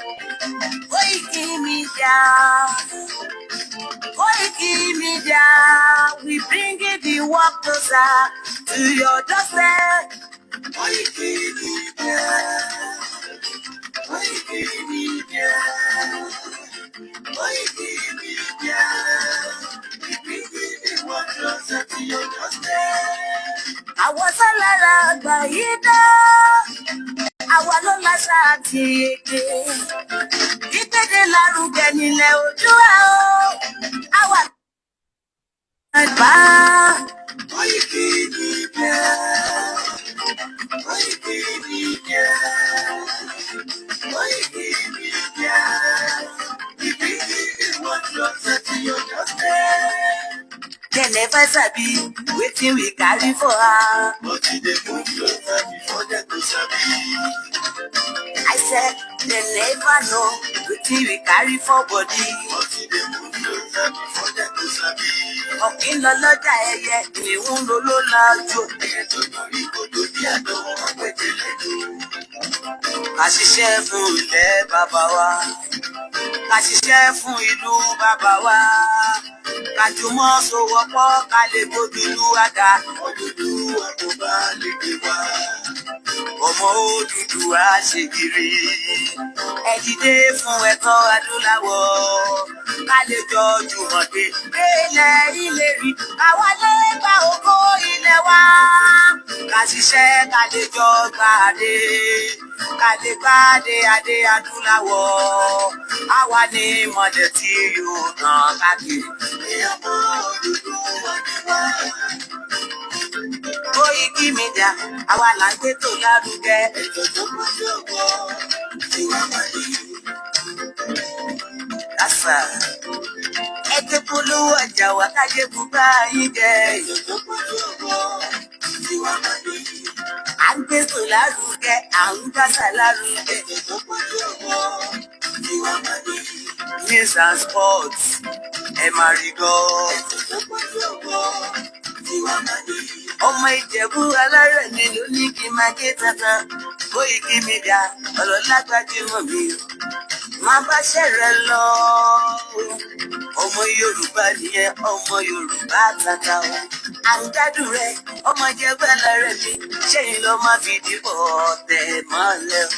Koiki Media, Koiki Media, we bring the work closer to your doorstep. Koiki Media. Koiki Media. Koiki Media. We bring the world closer to your doorstep. Àwọn sálára àgbà yìí dá, àwa ló láṣà àti èdè. Ìkéde lárugẹ nílẹ̀ Oòduà o, àwa bá. Koiki Media. Koiki Media. Koiki Media. We bring the world closer to your doorstep. Dem never sabi wetin we carry for her. But e dey move closer before dem go sabi. I said dem never know wetin we carry for body. But e dey move closer before dem go sabi. Ọ̀kín lọ lọ́jà, ẹyẹ ìhun ló ló lájú. Ẹyẹ tó dorí kodò bí àdán, wọn pẹ̀tẹ́ lẹ́nu. Ká ṣiṣẹ́ fún ilẹ̀ bàbá wa. Ká ṣiṣẹ́ fún ìlú bàbá wa. Ká jùmọ̀ sowọ́pọ̀ ká lè gbódúdú àga. Odùduwà kò bá lè gbé wá. Ọmọ Odùduwà ṣe kiri. Ẹ dìde fún ẹ̀tọ́ adúláwọ̀. Ká lè jọ jùmọ̀ dé délẹ̀ ìlérí. Káwa lè gba ògo ilẹ̀ wa. Ká ṣiṣẹ́ ká lè jọ gbàdé. Ká lè gbàdé adé adúláwọ̀. Àwa ní mọ̀lẹ̀ tí yóò tàn káàkiri. Ọmọ Odùduwà ni wá. Koiki Media, àwa là ń gbé tó lárugẹ. Ètò tó kọjú ọgbọ́ tiwa máa ní. Àṣà ẹ gbé polówó ọjà wá kájé bùbá yín jẹ. Ètò tó kọjú ọgbọ́ tiwa máa ní. À ń gbé tó lárugẹ, à ń gbàṣà lárugẹ. Ètò tó kọjú ọgbọ́ tiwa máa ní. News and sports, ẹ máa rí gbọ́. Ètò tó kọjú ọgbọ́ tiwa máa ní. Ọmọ Ìjẹ̀bú alárẹ̀ mi ló ní kí n máa ké tantan. Koiki Media, ọ̀rọ̀ lágbájúmọ̀ mi o. Máa bá ṣẹ̀rẹ̀ lọ. Ọmọ Yorùbá nìyẹn, ọmọ Yorùbá tata o. À ń gbádùn rẹ, ọmọ Ìjẹ̀bú alárẹ̀ mi, ṣẹ́yìn ló máa fi dìbò tẹ̀ mọ́lẹ̀ o.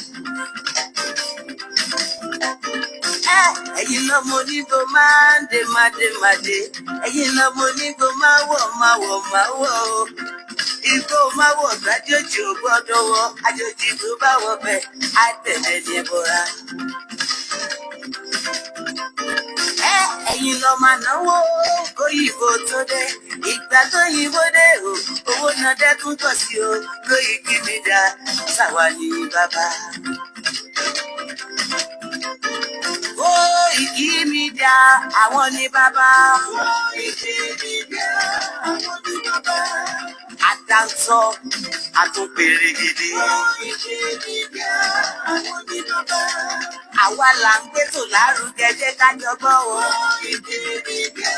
Ẹ̀yin lọ́mọ onígbò máa ń dé máa dé máa dé. Ẹ̀yin lọ́mọ onígbò máa wọ̀ máa wọ̀ máa wọ̀ o. Igbó máa wọ̀ gbájòjì ò gbọ́dọ̀ wọ̀, àjòjì tó bá wọ̀ bẹ́ẹ̀ á tẹ̀lé ní ẹbọra. Ẹ̀yin lọ máa náwó kóyìnbó tó dé. Ìgbà tó yìnbó dé o, owó náà dẹ́kun pọ̀ sí o. Koiki Media, sáwa ní bàbá. Koiki Media, àwọn ní bàbá. Koiki Media, àwọn ní bàbá. Àdáńtọ́ àtúnpèrè gidi. Koiki Media, àwọn ní bàbá. Àwa là ń gbé tò lárugẹ, jẹ́ ká jọ gbọ́ o. Koiki Media,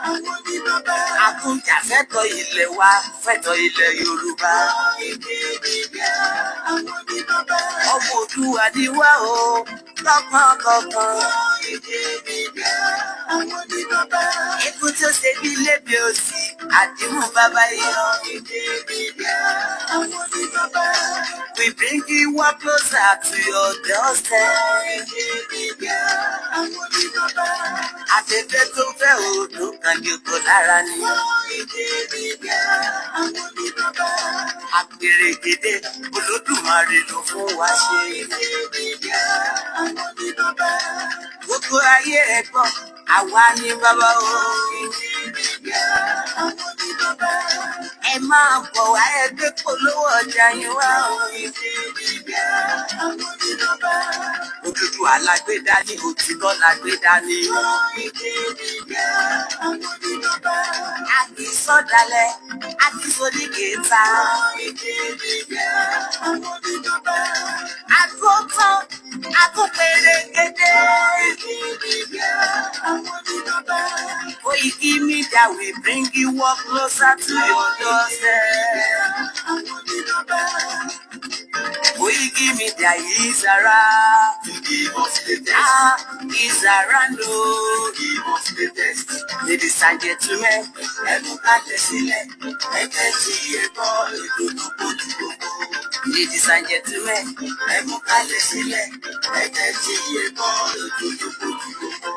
àwọn ní bàbá. Àtúnjà fẹ́tọ̀ ilẹ̀ wa, fẹ́tọ̀ ilẹ̀ Yorùbá. Koiki Media, àwọn ní bàbá. Ọmọ Oòduà ni wá o, lọ́kànkọ̀kan. Koiki Media, àwọn ní bàbá. Ikú tó ṣe bí lébi òsì, àdìmú bàbá yọ. Koiki Media, àwọn ní bàbá. We bring you one closer to your doorstep. Koiki Media, àwọn ní bàbá. Afẹ́fẹ́ tó fẹ́ òòdù kan jòkó lára ni. Koiki Media, àwọn ní bàbá. Àpèrègèdè Olódùmarè ló fún wa ṣe. Koiki Media, àwọn ní bàbá. Gbogbo ayé ẹ gbọ́, àwa ní bàbá o. Koiki Media, àwọn ní bàbá. Ẹ máa bọ̀ wá, ẹ gbé polówó ọjà yín wá o. Koiki Media, àwọn ní bàbá. Òdúdú alágbèdá ní, òtítọ́ lágbèdá ní. Koiki Media, àwọn ní bàbá. A kì í sọ̀dálẹ̀, a kì í sódìgèta. Koiki Media, àwọn ní bàbá. Àtúntàn, àtúnpèrègèdè. Koiki Media, àwọn ní bàbá. Koiki Media, we bring you one closer to your doorstep. Àwọn ní bàbá. Koiki Media is around to Give us latest. Ah, is around o. Give us latest. Ladies and gentlemen, Ẹ mú kalẹ̀ sílẹ̀. Ẹ tẹ́tí ẹ gbọ́ ètò tó kojú gbogbo. Ladies and gentlemen, Ẹ mú kalẹ̀ sílẹ̀. Ẹ tẹ́tí ẹ gbọ́ ètò tó kojú gbogbo.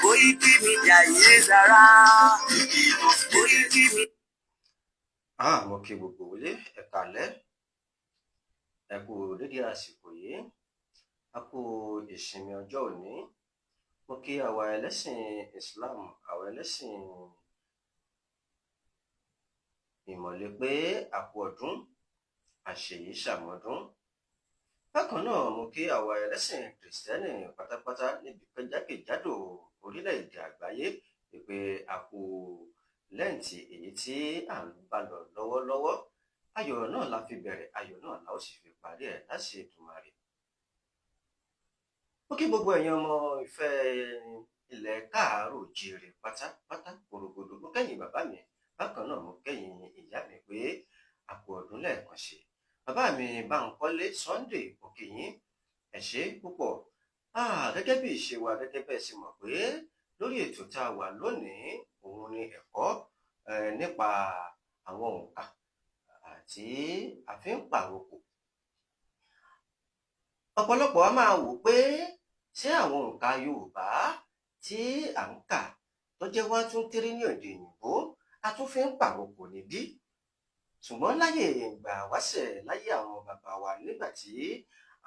Koiki Media is around. Give us latest. Koiki Media. Ah, mo kí gbogbo ilé, ẹ káalẹ́, ẹ kú dédé àsìkò yìí, a kú ìsinmi ọjọ́ òní. Mo kí àwa ẹlẹ́sìn Islam, àwa ẹlẹ́sìn ìmọ̀le pé a kú ọdún, àṣèyí ṣàmọ́dún. Bákan náà, mo kí àwa ẹlẹ́sìn Kìrìsìtẹ́nì pátápátá níbi jákèjádò orílẹ̀-èdè àgbáyé pé a kú Lẹ́ǹtì èyí tí à ń bá lọ lọ́wọ́lọ́wọ́. Ayọ̀ náà la fi bẹ̀rẹ̀, ayọ̀ náà la ó sì fi parí ẹ̀ láṣẹ Èdùmàrè. Ó kí gbogbo ẹ̀yin ọmọ ìfẹ́ ilẹ̀ káàárọ̀ òjíire pátápátá porogodo. Mo kẹ́yìn bàbá mi, bákan náà mo kẹ́yìn ìyá mi pé a kú ọdún lẹ́ẹ̀kan sí. Bàbá mi Báńkọ́lé Sunday, mo kí yín, ẹ ṣé púpọ̀. Gẹ́gẹ́ bí ìṣe wa, gẹ́gẹ́ bẹ́ẹ̀ ṣe mọ̀ pé lórí ètò tá a wà lónìí, òun ni ẹ̀kọ́ nípa àwọn òǹkà àti àfi ń pàrokò. Ọ̀pọ̀lọpọ̀ a máa wò pé ṣé àwọn òǹkà Yorùbá tí à ń kà tó jẹ́ 1 2 3 ní èdè òyìnbó, a tún fi ń pàrokò níbí? Ṣùgbọ́n láyé ìgbà wáṣẹ̀, láyé àwọn bàbá wa, nígbà tí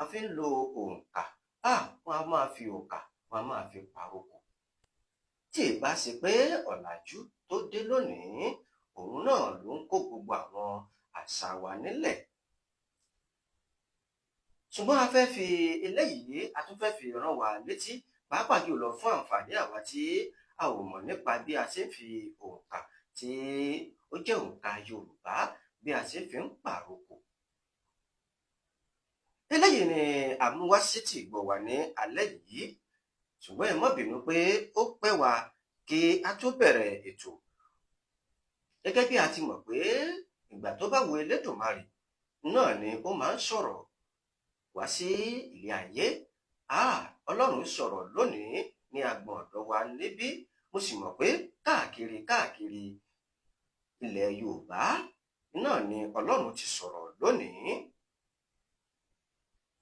a fi ń lo òǹkà, wọ́n á máa fi òǹkà, wọ́n á máa fi pàrokò. Tí ì bá ṣe pé ọ̀làjú tó dé lónìí, òun náà ló ń kó gbogbo àwọn àṣà wa nílẹ̀. Ṣùgbọ́n a fẹ́ fi eléyìí, a tún fẹ́ fi rán wa létí, pàápàá jùlọ fún àǹfààní àwa tí a ò mọ̀ nípa bí a ṣe ń fi òǹkà tí ó jẹ́ òǹkà Yorùbá, bí a ṣe fi ń pàrokò. Eléyìí ni àmúwá sétí ìgbọ́ wa ní alẹ́ yìí, ṣùgbọ́n ẹ má bínú pé ó pẹ́ wa kí a tó bẹ̀rẹ̀ ètò. Gẹ́gẹ́ bí a ti mọ̀ pé ìgbà tó bá wu Elédùmarè náà ni ó máa ń sọ̀rọ̀ wá sí ilé ayé. Ọlọ́run sọ̀rọ̀ lónìí ní agbọ̀n ọ̀dọ̀ wa níbí. Mo sì mọ̀ pé káàkiri káàkiri ilẹ̀ Yorùbá náà ni Ọlọ́run ti sọ̀rọ̀ lónìí.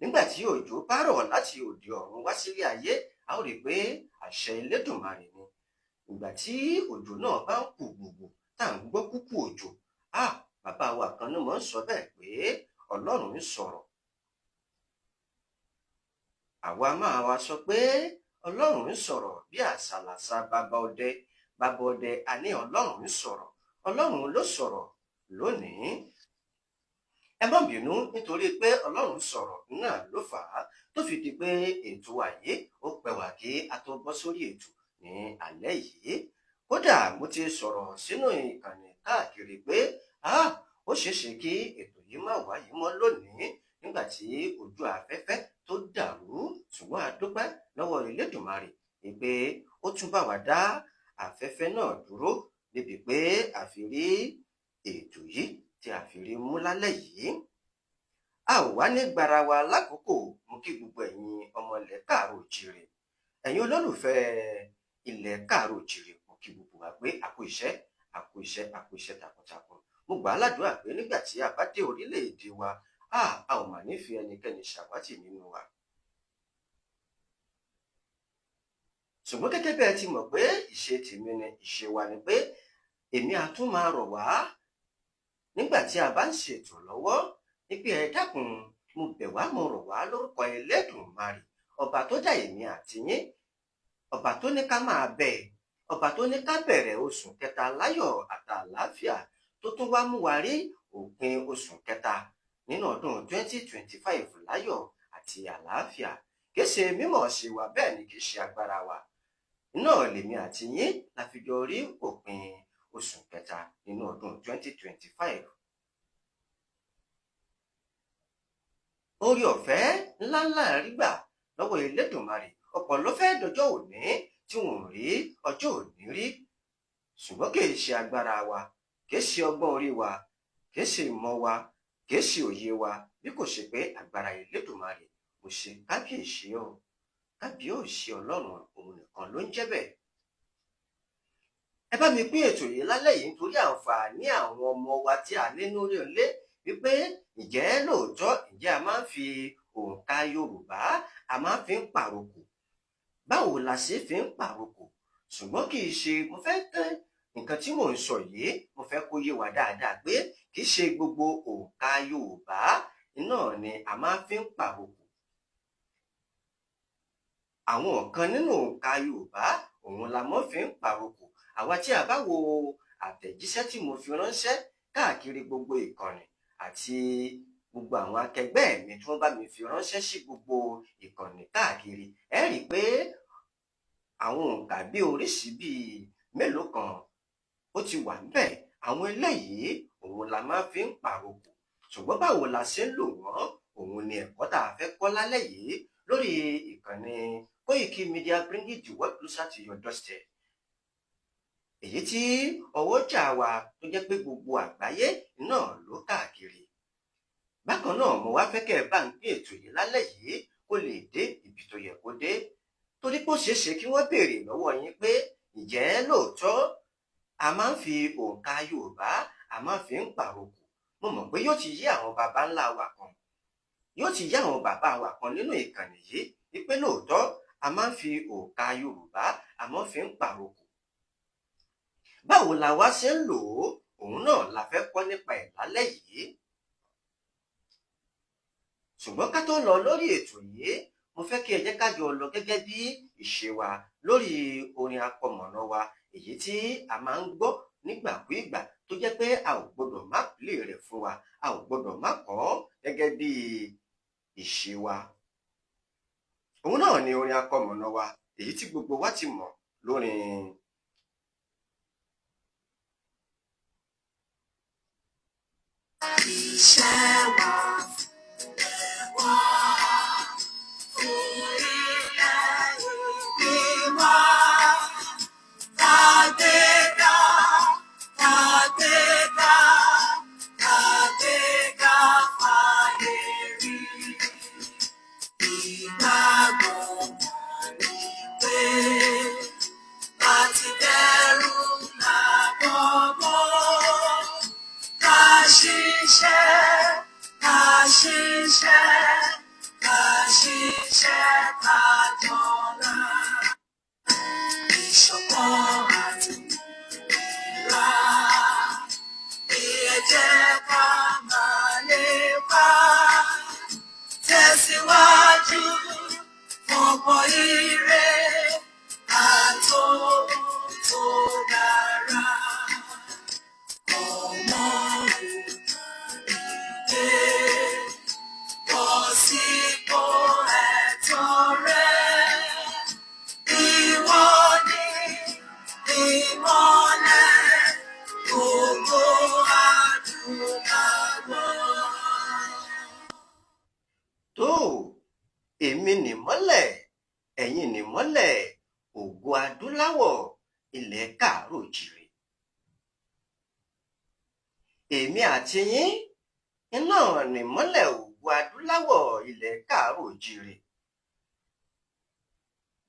Nígbà tí òjò bá rọ̀ láti òde ọ̀run wá sílé ayé, a ó rí i pé àṣẹ Elédùmarè ni. Ìgbà tí òjò náà bá ń kù gbùgbù, tá à ń gbọ́ kúkú òjò, bàbá wa kan ló máa ń sọ bẹ́ẹ̀ pé Ọlọ́run ń sọ̀rọ̀. Àwa máa wá sọ pé Ọlọ́run ń sọ̀rọ̀ bí àṣàlàṣà bàbá ọdẹ. Bàbá ọdẹ a ní Ọlọ́run ń sọ̀rọ̀. Ọlọ́run ló sọ̀rọ̀ lónìí. Ẹ má bínú, nítorí pé Ọlọ́run sọ̀rọ̀ náà ló fà á tó fi di pé ètò àyè ó pẹ́ wá kí a tó bọ́ sórí ètò ní alẹ́ yìí. Kódà mo ti sọ̀rọ̀ sínú ìkànnì káàkiri pé ó ṣeé ṣe kí ètò yìí má wáyé mọ́ lónìí nígbà tí ojú afẹ́fẹ́ tó dàrú, ṣùgbọ́n a dúpẹ́ lọ́wọ́ Elédùmarè pé ó tún bá wa dá afẹ́fẹ́ náà dúró débi pé a fi rí ètò yìí tí a fi rí mú lálẹ́ yìí. A ò wá ní gbara wa lákòókò. Mo kí gbogbo ẹ̀yin ọmọ ilẹ̀ káàárọ̀ òjíire, ẹ̀yin olólùfẹ́ ilẹ̀ káàárọ̀ òjíire, mo kí gbogbo wa pé a kú iṣẹ́, a kú iṣẹ́, a kú iṣẹ́ takuntakun. Mo gbà á ládùúrà pé nígbà tí a bá dé orílẹ̀-èdè wa, a ò mà ní fi ẹnikẹ́ni ṣàwátì nínú wa. Ṣùgbọ́n gẹ́gẹ́ bí ẹ ti mọ̀ pé ìṣe tèmi ni, ìṣe wa ni pé èmi á tún máa rọ̀ wá nígbà tí a bá ń ṣètò lọ́wọ́ wípé ẹ dákun, mo bẹ̀ wá, mo rọ̀ wá lórúkọ Ẹlẹ́dùmarè, ọba tó dá èmi àti yín, ọba tó ní ká máa bẹ̀, ọba tó ní ká bẹ̀rẹ̀ oṣù kẹta láyọ̀ àtàlàáfíà, tó tún wá mú wa rí òpin oṣù kẹta nínú ọdún 2025 láyọ̀ àti àlàáfíà. Kì í ṣe mímọ̀ ṣe wa, bẹ́ẹ̀ ni kì í ṣe agbára wa náà lèmi àti yín la fi jọ rí òpin oṣù kẹta nínú ọdún 2025. Orí ọ̀fẹ́ ńláńlá rí gbà lọ́wọ́ Elédùmarè. Ọ̀pọ̀ ló fẹ́ dọjọ́ òní tí wọn ò rí ọjọ́ òní rí, ṣùgbọ́n kì í ṣe agbára wa, kì í ṣe ọgbọ́n orí wa, kì í ṣe ìmọ̀ wa, kì í ṣe òye wa, bí kò ṣe pé agbára Elédùmarè. Mo Mo ṣe kábíyèsí o, kábíyèsí Ọlọ́run, òun nìkan ló ń jẹ́ bẹ́ẹ̀. Ẹ bá mi pín ètò yìí lálẹ́ yìí nítorí àǹfààní àwọn ọmọ wa tí a ní lórí ilé, wípé ǹjẹ́ lóòótọ́, ǹjẹ́ a máa ń fi òǹkà Yorùbá, a máa ń fi ń pàrokò? Báwo la ṣe fi ń pàrokò? Ṣùgbọ́n kì í ṣe, mo fẹ́ tẹ́ nǹkan tí mò ń sọ yìí, mo fẹ́ kó yé wa dáadáa pé kì í ṣe gbogbo òǹkà Yorùbá náà ni a máa fi ń pàrokò. Àwọn kan nínú òǹkà Yorùbá òun la mọ́ fi ń pàrokò. Àwa tí a bá wo àtẹ̀jíṣẹ́ tí mo fi ránṣẹ́ káàkiri gbogbo ìkànnì àti gbogbo àwọn akẹgbẹ́ mi tí wọ́n bá mi fi ránṣẹ́ sí gbogbo ìkànnì káàkiri, ẹ rí i pé àwọn òǹkà bí oríṣìí bíi mélòó kan ó ti wà níbẹ̀. Àwọn eléyìí òun la máa fi ń pàrokò, ṣùgbọ́n báwo la ṣe ń lò wọ́n, òun ni ẹ̀kọ́ tá a fẹ́ kọ́ lálẹ́ yìí lórí ìkànnì Koiki Media, bringing the world closer to your doorstep, èyí tí ọwọ́jà wa tó jẹ́ pé gbogbo àgbáyé náà ló káàkiri. Bákan náà, mo wá fẹ́ kẹ́ ẹ bá ń gbé ètò yìí lálẹ́ yìí kó lè dé ibi tó yẹ kó dé, torí pé ó ṣeé ṣe kí wọ́n béèrè lọ́wọ́ yín pé ǹjẹ́ lóòótọ́ a máa ń fi òǹkà Yorùbá, a máa fi ń pàrokò? Mo mọ̀ pé yóò ti yé àwọn baba ńlá wa kan, yóò ti yé àwọn bàbá wa kan nínú ìkànnì yìí wípé lóòótọ́ a máa ń fi òǹkà Yorùbá, a máa fi ń pàrokò. Báwo la wá ṣe ń lò ó, òun náà la fẹ́ kọ́ nípa ẹ̀ lálẹ́ yìí. Ṣùgbọ́n ká tó lọ lórí ètò yìí, mo fẹ́ kí ẹ jẹ́ ká jọ lọ gẹ́gẹ́ bí ìṣe wa lórí orin akọmọ̀nà wa, èyí tí a máa ń gbọ́ nígbàkúìgbà, tó jẹ́ pé a ò gbọ́dọ̀ má pìlè rẹ̀ fún wa, a ò gbọ́dọ̀ má kọ́ gẹ́gẹ́ bí ìṣe wa. Òun náà ni orin akọmọ̀nà wa, èyí tí gbogbo wa ti mọ̀ lórin. Iṣẹ́ wa wá orílẹ̀-èdè wa, kàgbéga, kàgbéga, kàgbéga fàyè rí. Ìgbàgbọ́ ni pé láti dẹrù làbọ̀ mọ́. Ká ṣiṣẹ́, ká ṣiṣẹ́, ká ṣiṣẹ́ ká jọlá. Ìṣọ̀kan àti ìlera ní ẹ jẹ́ ká máa lépa. Tẹ̀síwájú fọ̀pọ̀ ire àtòhun tó dára. Ọmọ òde bọ́ sípò ẹ̀tọ́ rẹ. Ìwọ ni ìmọ́lẹ̀ gbogbo adúláwọ̀. Tó èmi nìmọ́lẹ̀, ẹ̀yin nìmọ́lẹ̀ ògo adúláwọ̀ ilẹ̀ káàárọ̀ òjìrè. Èmi àti yín iná nìmọ́lẹ̀ ògo adúláwọ̀ ilẹ̀ káàárọ̀ òjìrè.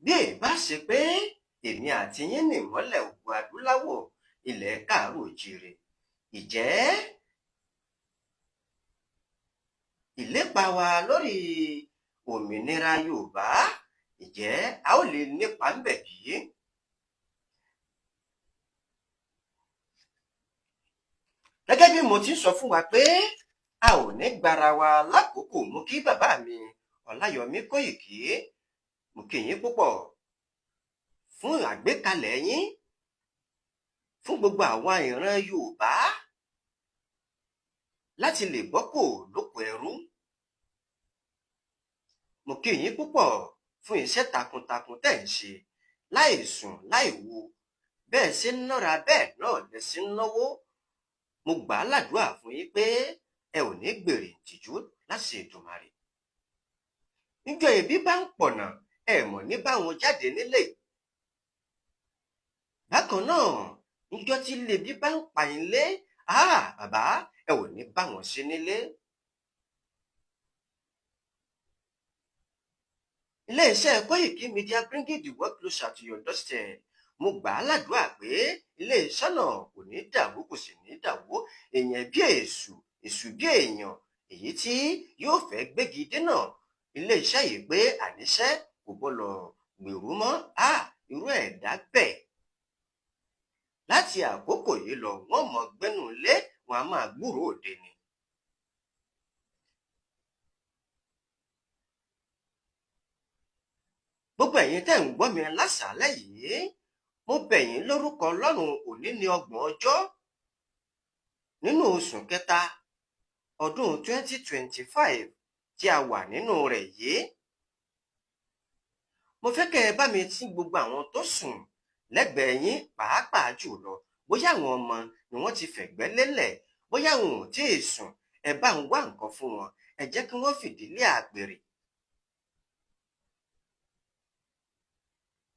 Bí è bá ṣe pé èmi àti yín nìmọ́lẹ̀ ògo adúláwọ̀ ilẹ̀ káàárọ̀ òjìrè, ìjẹ́ ìlépa wa lórí òmìnira Yorùbá, ìjẹ́ a ó lè nípa ńbẹ̀ bí? Gẹ́gẹ́ bí mo ti ń sọ fún wa pé a ò ní gbára wa lákòókò, mú kí bàbá mi Ọláyọmí Kóìkí, mo kí yín púpọ̀ fún àgbékalẹ̀ yín fún gbogbo àwọn ìran Yorùbá láti lè bọ́ kò lóko ẹrú. Mo kí yín púpọ̀ fún iṣẹ́ takuntakun tẹ́ ń ṣe láì sùn láì wo, bẹ́ẹ̀ ṣe ń nára bẹ́ẹ̀ náà lẹ ṣe ń náwó. Mo gbà á ládùúà fún yín pé ẹ ò ní gbèrè ìtìjú láṣẹ Èdùmàrè. Níjọ́ ebi bá ń pọ̀nà, ẹ mọ̀ ní báwọn jáde nílé. Bákan náà, níjọ́ tí lebi bá ń pa yín lé, bàbá, ẹ ò ní bá wọn ṣe nílé. Iléeṣẹ́ Koiki Media, bringing the world closer to your doorstep. Mo gbà á ládùúrà pé iléeṣẹ́ náà kò ní dàrú, kò sì ní dàwó. Èèyàn bí èṣù, èṣù bí èèyàn, èyí tí yóò fẹ́ gbégi dínà iléeṣẹ́ yìí pé àníṣe kò gbọ́dọ̀ gbèrú mọ́ á, irú ẹ̀dá bẹ́ẹ̀, láti àkókò yìí lọ, wọ́n mọ̀ gbẹ́nu lé wọn, a máa gbúròó òde ni. Gbogbo ẹ̀yin tẹ́ ń gbọ́ mi lásàálẹ̀ yìí, mo bẹ̀ yín lórúkọ Ọlọ́run. Òní ní 30 ọjọ́ nínú oṣù kẹta ọdún 2025 tí a wà nínú rẹ̀ yìí. Mo fẹ́ kẹ́ ẹ bá mi tí gbogbo àwọn tó sùn lẹ́gbẹ̀ẹ́ yín, pàápàá jùlọ bóyá àwọn ọmọ ni wọ́n ti fẹ̀gbẹ́ lélẹ̀, bóyá àwọn ò tí ì sùn, ẹ bá ń wá nǹkan fún wọn, ẹ jẹ́ kí wọ́n fìdílé àpèrè.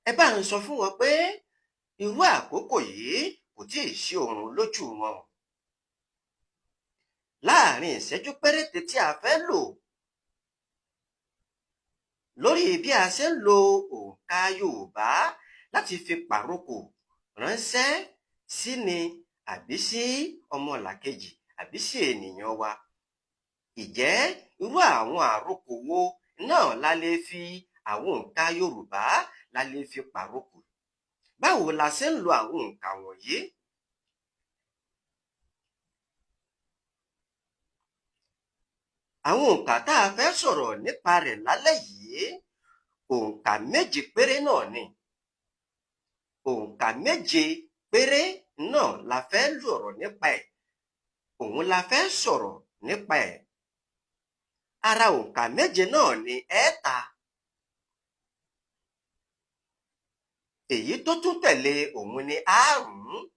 Ẹ bá ń sọ fún wọn pé irú àkókò yìí kò tí ì sí oorun lójú wọn o. Láàrin ìṣẹ́jú péréte tí a fẹ́ lò lórí bí a ṣe ń lo òǹkà Yorùbá láti fi pàrokò ránṣẹ́ sí ni àbí sí ọmọlàkejì àbí sí ènìyàn wa. Ìjẹ́ irú àwọn àrokò wo náà la lè fi àwọn òǹkà Yorùbá la lè fi pàrokò? Báwo la ṣe ń lo àwọn òǹkà wọ̀nyí? Àwọn òǹkà tá a fẹ́ sọ̀rọ̀ nípa rẹ̀ lálẹ́ yìí, òǹkà méje péré náà ni. Òǹkà méje péré náà la fẹ́ sọ̀rọ̀ nípa ẹ̀. Òun la fẹ́ sọ̀rọ̀ nípa ẹ̀. Ara òǹkà méje náà ni ẹẹ́ta. Èyí tó tún tẹ̀lé òun ni àrún.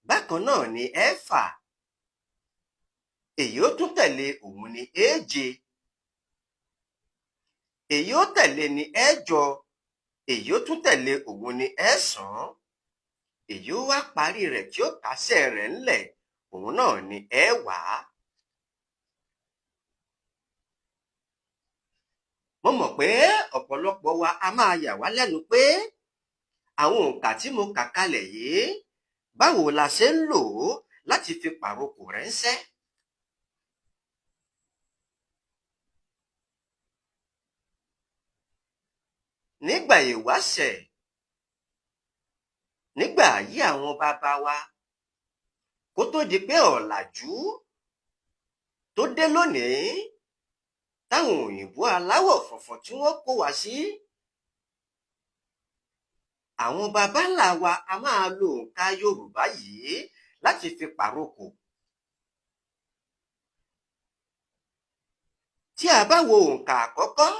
Bákan náà ni ẹẹ́fà. Èyí ó tún tẹ̀lé òun ni èje. Èyí ó tẹ̀lé ni ẹ̀jọ. Èyí ó tún tẹ̀lé òun ni ẹ̀sán. Èyí ó wá parí rẹ̀ tí ó kásẹ̀ rẹ̀ ńlẹ̀, òun náà ni ẹ̀wá. Mo mọ̀ pé ọ̀pọ̀lọpọ̀ wa a máa yà wá lẹ́nu pé àwọn òǹkà tí mo kà kalẹ̀ yìí, báwo la ṣe ń lò ó láti fi pàrokò ránṣẹ́? Nígbà ìwáṣẹ̀, nígbà ayé àwọn bàbá wa, kó tó di pé ọ̀làjú tó dé lónìí táwọn òyìnbó aláwọ̀ funfun tí wọ́n kó wa sí, àwọn baba ńlá wa a máa lo òǹkà Yorùbá yìí láti fi pàrokò. Tí a bá wo òǹkà àkọ́kọ́,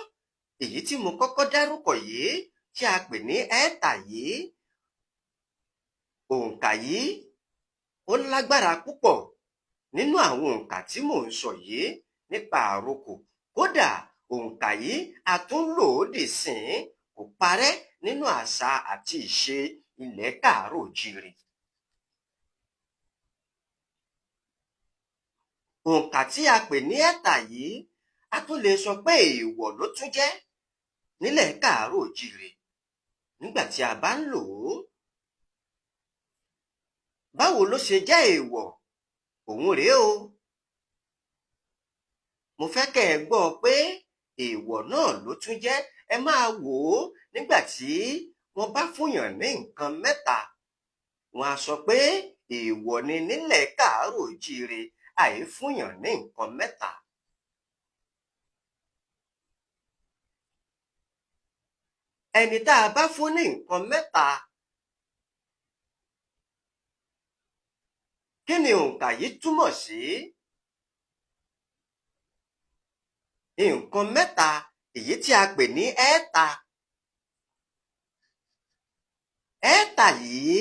èyí tí mo kọ́kọ́ dárúkọ yìí, tí a pè ní ẹẹ́ta yìí, òǹkà yìí ó lágbára púpọ̀ nínú àwọn òǹkà tí mò ń sọ yìí nípa àrokò. Kódà òǹkà yìí a tún lò ó dìsín, kò parẹ́ nínú àṣà àti ìṣe ilẹ̀ káàárọ̀ oòjíire. Òǹkà tí a pè ní ẹẹ́ta yìí, a tún lè sọ pé èèwọ̀ ló tún jẹ́ nílẹ̀ káàárọ̀ oòjíire nígbà tí a bá ń lò ó. Báwo ló ṣe jẹ́ èèwọ̀? Òun rèé o. Mo fẹ́ kẹ́ ẹ gbọ́ pé èèwọ̀ náà ló tún jẹ́. Ẹ máa wò ó, nígbà tí wọ́n bá fúnyàn ní nǹkan mẹ́ta, wọ́n á sọ pé èèwọ̀ ni nílẹ̀ káàárọ̀ oòjíire, àìfúnyàn ní nǹkan mẹ́ta. Ẹni tá a bá fún ní nǹkan mẹ́ta, kí ni òǹkà yìí túmọ̀ sí? Nǹkan mẹ́ta, èyí tí a pè ní ẹẹ́ta. Ẹẹ́ta yìí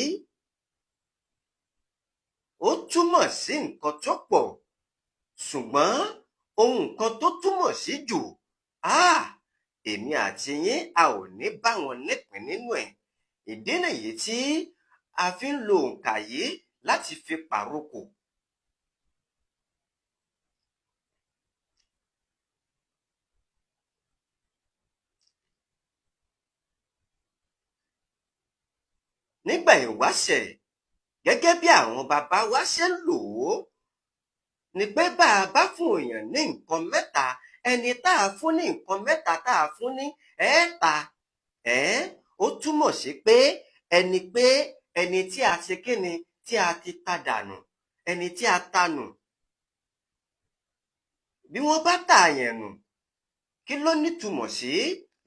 ó túmọ̀ sí nǹkan tó pọ̀, ṣùgbọ́n ohun kan tó túmọ̀ sí jù, èmi àti yín a ò ní bá wọn nípìn nínú ẹ̀. Ìdí nìyí tí a fi ń lo òǹkà yìí láti fi pàrokò. Nígbà ìwáṣẹ̀, gẹ́gẹ́ bí àwọn bàbá wa ṣe ń lò ó, ni pé bá a bá fún èèyàn ní nǹkan mẹ́ta, ẹni tá a fún ní nǹkan mẹ́ta tá a fún ní ẹẹ́ta, ó túmọ̀ sí pé ẹni tí a ṣe kíni, tí a ti ta dànù, ẹni tí a ta nù. Bí wọ́n bá tààyàn nù, kí ló nítumọ̀ sí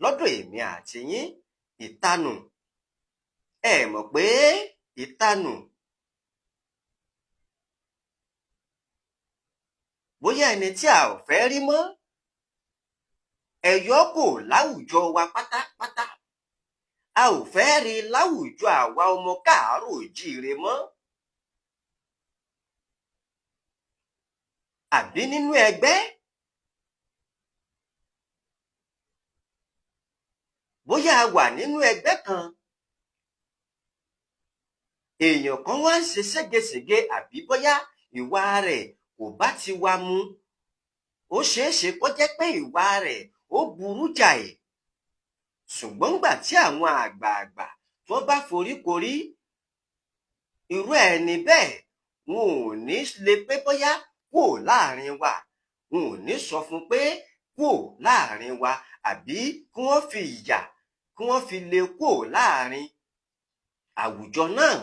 lọ́dọ̀ èmi àti yín? Ìtanù. Ẹ mọ̀ pé ìtanù, bóyá ẹni tí a ò fẹ́ rí mọ́, ẹ yọ́ kò láwùjọ wa pátápátá. A ò fẹ́ rí láwùjọ àwa ọmọ káàárọ̀ oòjíire mọ́. Àbí nínú ẹgbẹ́, bóyá a wà nínú ẹgbẹ́ kan, èèyàn kan wá ń ṣe ségesège, àbí bóyá ìwà rẹ̀ kò bá ti wa mu, ó ṣeé ṣe kó jẹ́ pé ìwà rẹ̀ ó burú jàì. Ṣùgbọ́n ńgbà tí àwọn àgbààgbà tó bá foríkorí, irú ẹni bẹ́ẹ̀ wọn ò ní lè pé bóyá kúò láàrin wa, wọn ò ní sọ fún pé kúò láàrin wa, àbí kí wọ́n fi ìyà kí wọ́n fi lé kúò láàrin àwùjọ náà.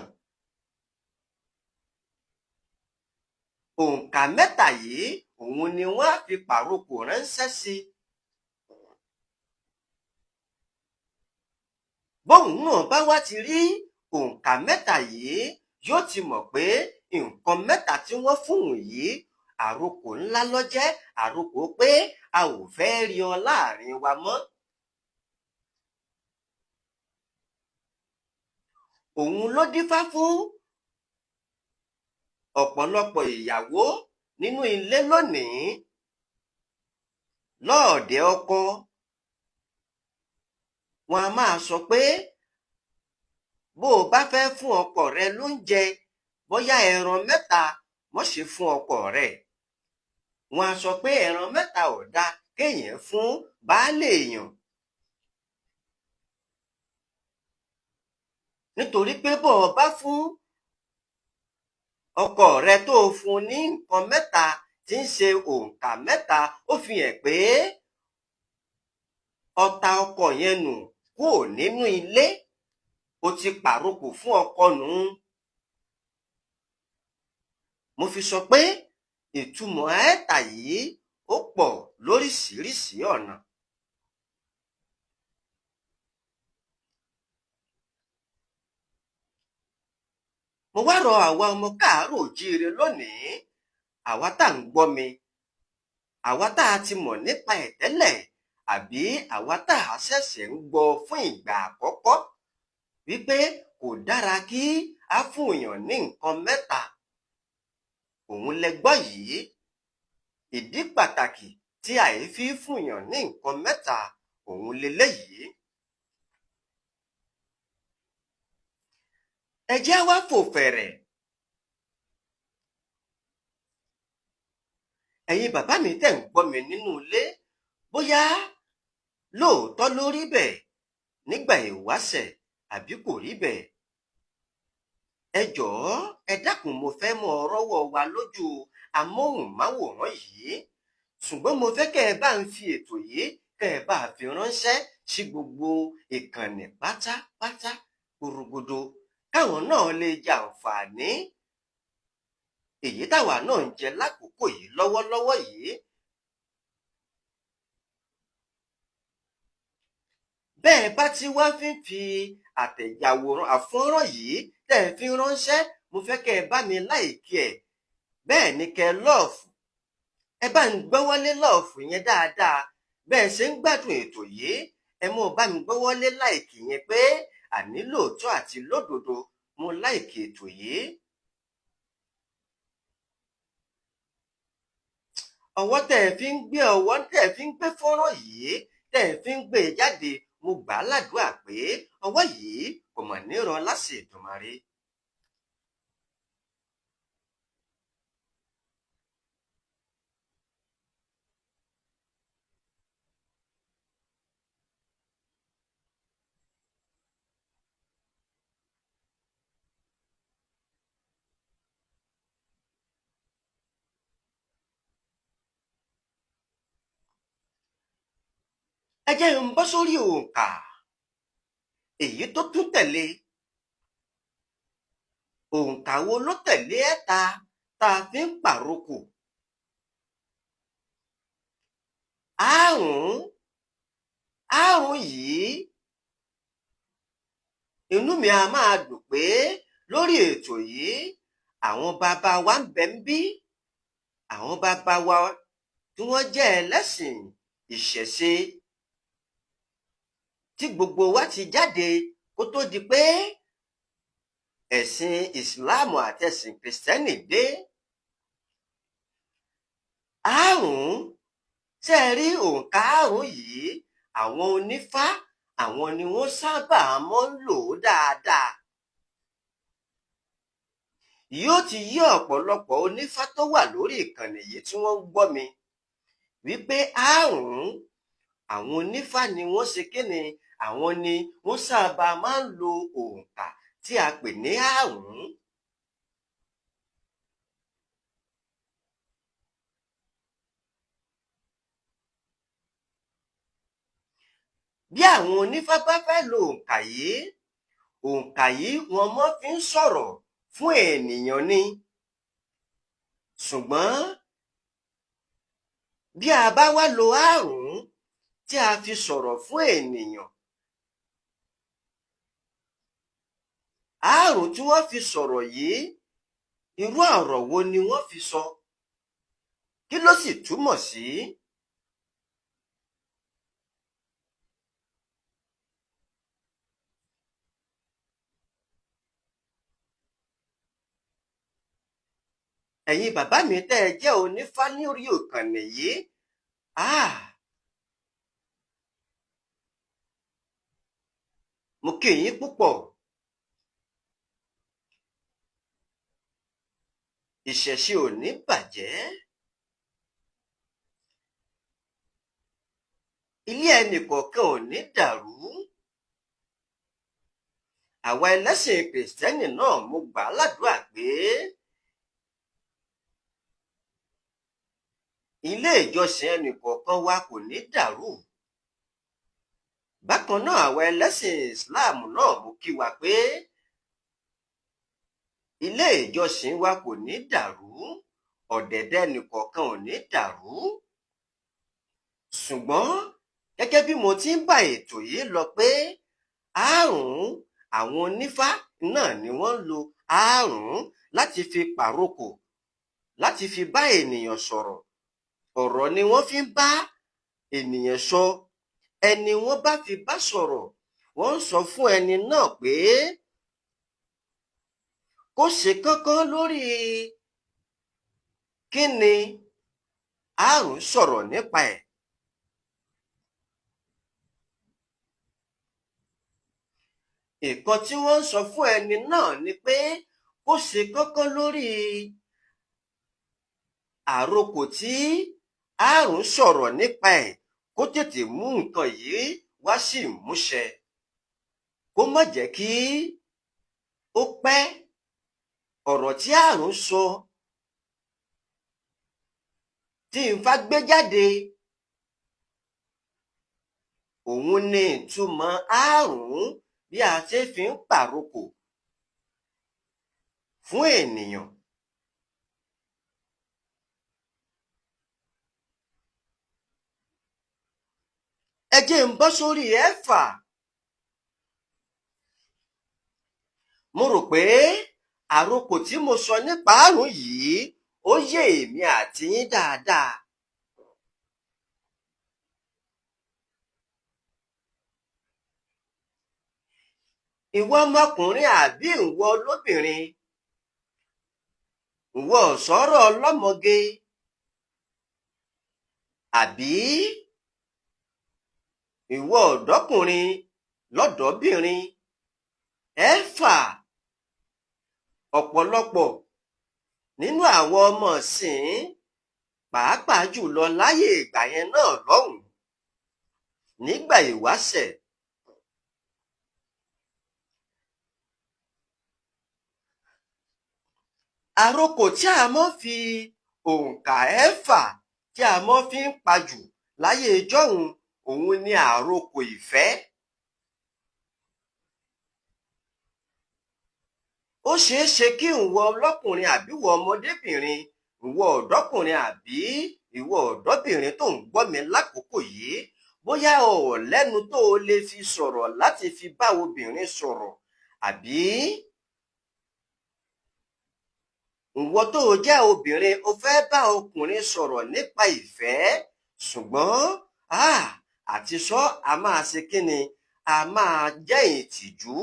Òǹkà mẹ́ta yìí òun ni wọ́n á fi pàrokò ránṣẹ́ sí. Bóun náà bá wá ti rí òǹkà mẹ́ta yìí, yóò ti mọ̀ pé nǹkan mẹ́ta tí wọ́n fún òun yìí, àrokò ńlá ló jẹ́, àrokò pé a ò fẹ́ rí ọ láàrin wa mọ́. Òun ló dífá fún ọ̀pọ̀lọpọ̀ ìyàwó nínú ilé lónìí lọ́ọ̀dẹ̀ ọkọ. Wọn a máa sọ pé bó o bá fẹ́ fún ọkọ rẹ lóúnjẹ, bóyá ẹran mẹ́ta mọ́ ṣe fún ọkọ rẹ. Wọn a sọ pé ẹran mẹ́ta ò dáa kéèyàn fún baálé èèyàn. Nítorí pé bó o bá fún ọkọ rẹ tó o fún ní nǹkan mẹ́ta tí ń ṣe òǹkà mẹ́ta, ó fi hàn pé ọta ọkọ yẹn nù kúò nínú ilé, o ti pàrokò fún ọkọ nù. Mo fi sọ pé ìtumọ̀ ẹẹ́ta yìí ó pọ̀ lóríṣiríṣi ọ̀nà. Mo wá rọ àwa ọmọ káàárọ̀ oòjíire lónìí, àwa tá à ń gbọ́ mi, àwa tá a ti mọ̀ nípa ẹ̀ tẹ́lẹ̀, àbí àwa tá a ṣẹ̀ṣẹ̀ ń gbọ́ fún ìgbà àkọ́kọ́, wípé kò dára kí á fún èèyàn ní nǹkan mẹ́ta. Òun lẹ gbọ́ yìí. Ìdí pàtàkì tí àì fi fún èèyàn ní nǹkan mẹ́ta òun leléyìí. Ẹ jẹ́ wá fò fẹ̀rẹ̀. Ẹ̀yin bàbá mi tẹ̀ ń gbọ́ mi nínú ilé, bóyá lóòótọ́ ló rí bẹ́ẹ̀ nígbà ìwáṣẹ̀ àbí kò rí bẹ́ẹ̀. Ẹ jọ̀ọ́, ẹ dákun, mo fẹ́ mọ rọ́wọ́ wa lójú amóhùnmáwòrán yìí, ṣùgbọ́n mo fẹ́ kẹ́ ẹ bá ń fi ètò yìí kẹ́ ẹ bá fi ránṣẹ́ sí gbogbo ìkànnì pátápátá korogodo, káwọn náà lè jẹ àǹfààní èyí táwa náà ń jẹ lákòókò yìí lọ́wọ́lọ́wọ́ yìí. Bẹ́ẹ̀ bá ti wá fi ń fi àtẹ̀jáwòrán àfọ́nrán yìí tẹ́ ẹ fi ránṣẹ́, mo fẹ́ kẹ́ ẹ bá mi láìkí ẹ̀, bẹ́ẹ̀ ni kẹ́ ẹ lọ́ọ̀fù, ẹ bá ń gbọ́wọ́lé lọ́ọ̀fù yẹn dáadáa. Bẹ́ẹ̀ ṣe ń gbádùn ètò yìí, ẹ mọ́ bá mi gbọ́wọ́lé láìkí yẹn pé àní lóòótọ́ àti lódodo mo láìkí ètò yìí. Ọwọ́ tẹ́ ẹ fi ń gbé, ọwọ́ tẹ́ ẹ fi ń gbé fọ́nrán yìí, tẹ́ ẹ fi ń gbé e jáde, mo gbà á ládùúà pé ọwọ́ yìí kò mọ̀ nírọ̀ láṣẹ Èdùmàrè. Ẹ jẹ́ n bọ́ sórí òǹkà èyí tó tún tẹ̀lé. Òǹkà wo ló tẹ̀lé ẹ̀ta tá a fi ń pàrokò? Àrún. Àrún yìí, inú mi a máa dùn pé lórí ètò yìí àwọn bàbá wa ń bẹ ń bí, àwọn bàbá wa tí wọ́n jẹ́ ẹlẹ́sìn ìṣẹ̀ṣe tí gbogbo wa ti jáde kó tó di pé ẹ̀sìn ìsìláàmù àti ẹ̀sìn kìrìsìtẹ́nì dé. Àrún, ṣé ẹ rí òǹkà àrún yìí, àwọn onífá àwọn ni wọ́n sábà máa ń lò ó dáadáa. Yóò ti yé ọ̀pọ̀lọpọ̀ onífá tó wà lórí ìkànnì yìí tí wọ́n ń gbọ́ mi wípé àrún, àwọn onífá ni wọ́n ṣe kíni, àwọn ni wọ́n sábà máa ń lo òǹkà tí a pè ní àrún. Bí àwọn onífá bá fẹ́ lo òǹkà yìí, òǹkà yìí wọ́n máa fi ń sọ̀rọ̀ fún ènìyàn ni. Ṣùgbọ́n bí a bá wá lo àrún tí a fi sọ̀rọ̀ fún ènìyàn, àrún tí wọ́n fi sọ̀rọ̀ yìí, irú ọ̀rọ̀ wo ni wọ́n fi sọ? Kí ló sì túmọ̀ sí? Ẹ̀yin bàbá mi tẹ́ ẹ jẹ́ onífá ní orí ìkànnì yìí, mo kí yín púpọ̀. Ìṣẹ̀ṣe ò ní bàjẹ́. Ilé ẹnìkọ̀ọ̀kan ò ní dàrú. Àwa ẹlẹ́sìn kìrìsìtẹ́nì náà mo gbà á ládùúrà pé ilé ìjọsìn ẹnìkọ̀ọ̀kan wa kò ní dàrú. Bákan náà àwa ẹlẹ́sìn Ìsìláàmù náà mo kí wa pé ilé ìjọsìn wa kò ní dàrú, ọ̀dẹ̀dẹ̀ ẹnìkọ̀ọ̀kan ò ní dàrú. Ṣùgbọ́n gẹ́gẹ́ bí mo ti ń bá ètò yìí lọ pé àrún, àwọn onífá náà ni wọ́n ń lo àrún láti fi pàrokò, láti fi bá ènìyàn sọ̀rọ̀. Ọ̀rọ̀ ni wọ́n fi ń bá ènìyàn sọ. Ẹni wọ́n bá fi bá sọ̀rọ̀, wọ́n ń sọ fún ẹni náà pé kó ṣe kánkán lórí kí ni àrún sọ̀rọ̀ nípa ẹ̀. Nǹkan tí wọ́n ń sọ fún ẹni náà ni pé kó ṣe kánkán lórí àrokò tí àrún sọ̀rọ̀ nípa ẹ̀, kó tètè mú nǹkan yìí wá sí ìmúṣẹ, kó má jẹ́ kí ó pẹ́. Ọ̀rọ̀ tí àrún sọ tí Ifá gbé jáde, òun ni ìtumọ̀ àrún bí a ṣe fi ń pàrokò fún ènìyàn. Ẹ jẹ́ n bọ́ sórí ẹ̀fà. Mo rò pé àrokò tí mo sọ nípa àrún yìí ó yé èmi àti yín dáadáa. Ìwọ ọmọkùnrin àbí ìwọ lóbìnrin, ìwọ ọ̀sọ́rọ̀ ọlọ́mọge àbí ìwọ ọ̀dọ́kùnrin lọ́dọ̀ọ́bìnrin, ẹ̀fà ọ̀pọ̀lọpọ̀ nínú àwọn ọmọ ìsìn, pàápàá jùlọ láyé ìgbà yẹn náà lọ́hùn-ún nígbà ìwáṣẹ̀. Àrokò tí a máa ń fi òǹkà ẹ̀fà tí a máa fi ń pajù láyé ijọ́hun Òun ni àrokò ìfẹ́. Ó ṣeé ṣe kí ìwọ ọlọ́kùnrin àbí ìwọ ọmọdébìnrin, ìwọ ọ̀dọ́kùnrin àbí ìwọ ọ̀dọ́bìnrin tó ń gbọ́ mi lákòókò yìí, bóyá o ò lẹ́nu tó o lè fi sọ̀rọ̀ láti fi bá obìnrin sọ̀rọ̀, àbí ìwọ tó o jẹ́ obìnrin o fẹ́ bá ọkùnrin sọ̀rọ̀ nípa ìfẹ́, ṣùgbọ́n àti sọ a máa ṣe kíni, a máa jẹ́ ìtìjú.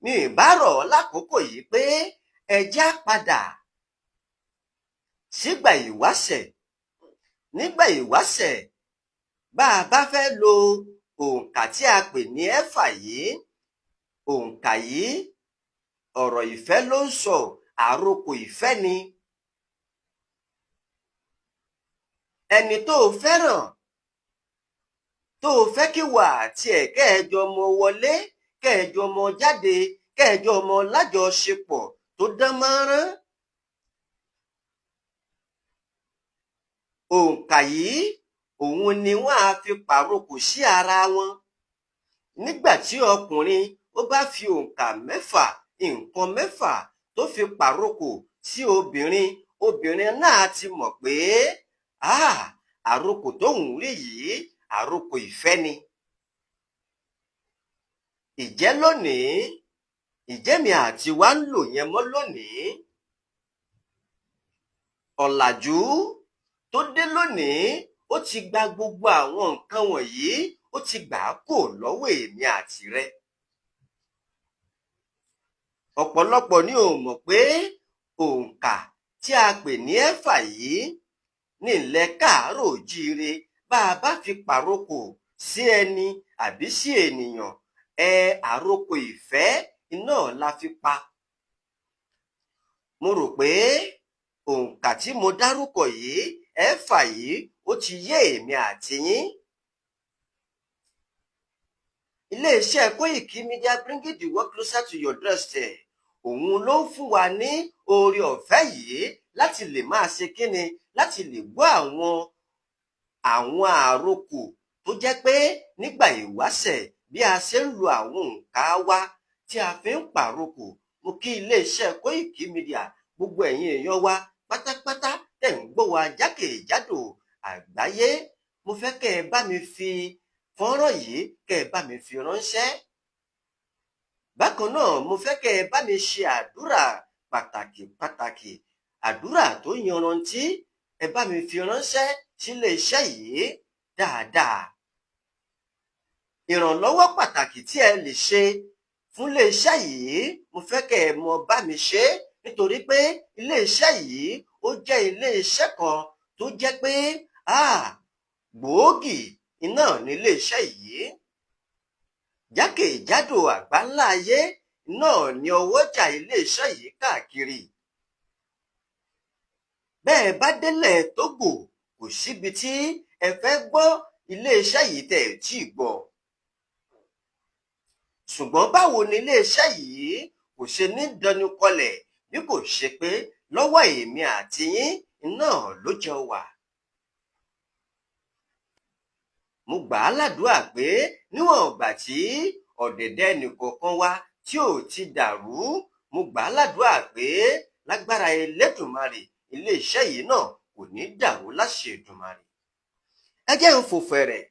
Mi ì bá rọ̀ ọ́ lákòókò yìí pé ẹ jẹ́ á padà sígbà ìwáṣẹ̀. Nígbà ìwáṣẹ̀, bá a bá fẹ́ lo òǹkà tí a pè ní 6 yìí, òǹkà yìí ọ̀rọ̀ ìfẹ́ ló ń sọ, àrokò ìfẹ́ ni. Ẹni tó o fẹ́ràn, tó o fẹ́ kí wà àti ẹ̀ kẹ́ẹ̀jọ mọ wọlé, kẹ́ẹ̀jọ mọ jáde, kẹ́ẹ̀jọ mọ lájọṣepọ̀ tó dán mọ́rán. Òǹkà yìí òun ni wọ́n á fi pàrokò sí ara wọn. Nígbà tí ọkùnrin ó bá fi òǹkà 6, nǹkan 6 tó fi pàrokò sí obìnrin, obìnrin náà ti mọ̀ pé àrokò tóun rí yìí àrokò ìfẹ́ ni. Ìjẹ́ lónìí, ìjẹ́ mi àti wa ń lò yẹn mọ́ lónìí? Ọ̀làjú tó dé lónìí, ó ti gba gbogbo àwọn nǹkan wọ̀nyí, ó ti gbà á kò lọ́wọ́ èmi àti rẹ. Ọ̀pọ̀lọpọ̀ ni ò mọ̀ pé òǹkà tí a pè ní 6 yìí ní ilẹ̀ káàárọ̀ òjíire, bá a bá fi pàrokò sí ẹni àbí sí ènìyàn, àrokò ìfẹ́ iná la fi pa. Mo rò pé òǹkà tí mo dárúkọ yìí, 6 yìí, ó ti yé èmi àti yín. Ilé-iṣẹ́ Koiki Media, bringing the world closer to your doorstep, òun ló ń fún wa ní oore ọ̀fẹ́ yìí láti lè máa ṣe kíni, láti lè gbọ́ àwọn àrokò tó jẹ́ pé nígbà ìwáṣẹ̀ bí a ṣe ń lo àwọn òǹkà wa tí a fi ń pàrokò. Mo kí ilé-iṣẹ́ Koiki Media, gbogbo ẹ̀yin èèyàn wa pátápátá tẹ̀ ń gbọ́ wa jákèjádò àgbáyé. Mo fẹ́ kẹ́ ẹ bá mi fi fọ́nrán yìí, kẹ́ ẹ bá mi fi ránṣẹ́. Bákan náà, mo fẹ́ kẹ́ ẹ bá mi ṣe àdúrà pàtàkì pàtàkì, àdúrà tó yanrantí, ẹ bá mi fi ránṣẹ́ sílé iṣẹ́ yìí dáadáa. Ìrànlọ́wọ́ pàtàkì tí ẹ lè ṣe fún ilé iṣẹ́ yìí, mo fẹ́ kẹ́ ẹ mọ bá mi ṣe, nítorí pé ilé iṣẹ́ yìí ó jẹ́ ilé iṣẹ́ kan tó jẹ́ pé gbòógì iná ní ilé iṣẹ́ yìí. Jákèjádò àgbáńlá ayé náà ni ọwọ́jà ilé iṣẹ́ yìí káàkiri. Bẹ́ẹ̀ bá délẹ̀ Tógò, kò síbi tí ẹ fẹ́ gbọ́ ilé iṣẹ́ yìí tẹ̀ tí ì gbọ́. Ṣùgbọ́n báwo ni ilé iṣẹ́ yìí kò ṣe ní dẹnukọlẹ̀ bí kò ṣe pé lọ́wọ́ èmi àti yín náà ló jọ wà. Mo gbà á ládùúà pé níwọ̀n ìgbà tí ọ̀dẹ̀dẹ̀ ẹnìkọ̀ọ̀kan wa tí ò ti dàrú, mo gbà á ládùúà pé lágbára Elédùmarè ilé iṣẹ́ yìí náà kò ní dàrú láṣẹ Èdùmàrè. Ẹ jẹ́ ń fò fẹ̀rẹ̀,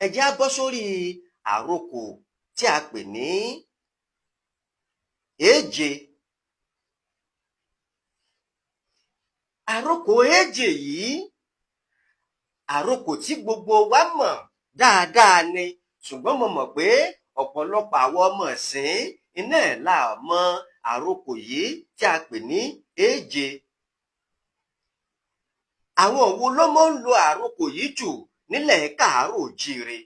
ẹ jẹ́ á bọ́ sórí àrokò tí a pè ní 7. Àrokò 7 yìí, àrokò tí gbogbo wa mọ̀ dáadáa ni, ṣùgbọ́n mo mọ̀ pé ọ̀pọ̀lọpọ̀ àwọn ọmọ ìsìn iná ẹ̀ la mọ̀ àrokò yìí tí a pè ní 7. Àwọn wo ló máa ń lo àrokò yìí jù nílẹ̀ káàárọ̀ òjíire?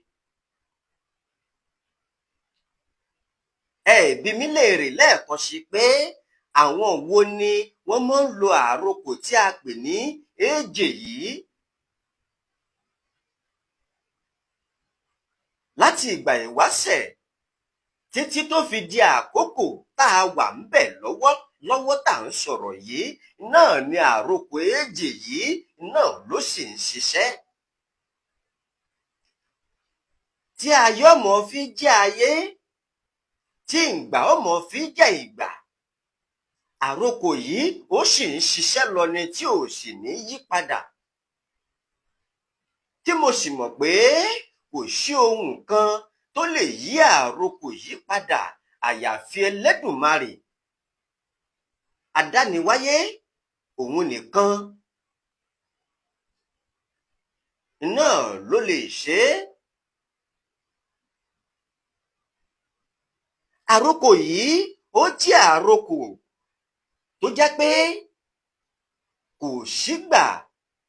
Ẹ bi mí léèrè lẹ́ẹ̀kan sí pé àwọn wo ni wọ́n máa ń lo àrokò tí a pè ní 7 yìí? Láti ìgbà ìwáṣẹ̀ títí tó fi di àkókò tá a wà ń bẹ̀ lọ́wọ́ lọ́wọ́ tá à ń sọ̀rọ̀ yìí náà ni àrokò 7 yìí náà ló sì ń ṣiṣẹ́. Tí ayé ọmọ fi jẹ́ ayé, tí ìgbà ọmọ fi jẹ́ ìgbà, àrokò yìí ó sì ń ṣiṣẹ́ lọ ni tí ò sì ní yí padà. Tí mo sì mọ̀ pé kò sí ohun kan tó lè yí àrokò yìí padà àyàfi Ẹlẹ́dùmarè. Adániwáyé òun nìkan náà ló lè ṣe é. Àrokò yìí ó jẹ́ àrokò tó jẹ́ pé kò sígbà,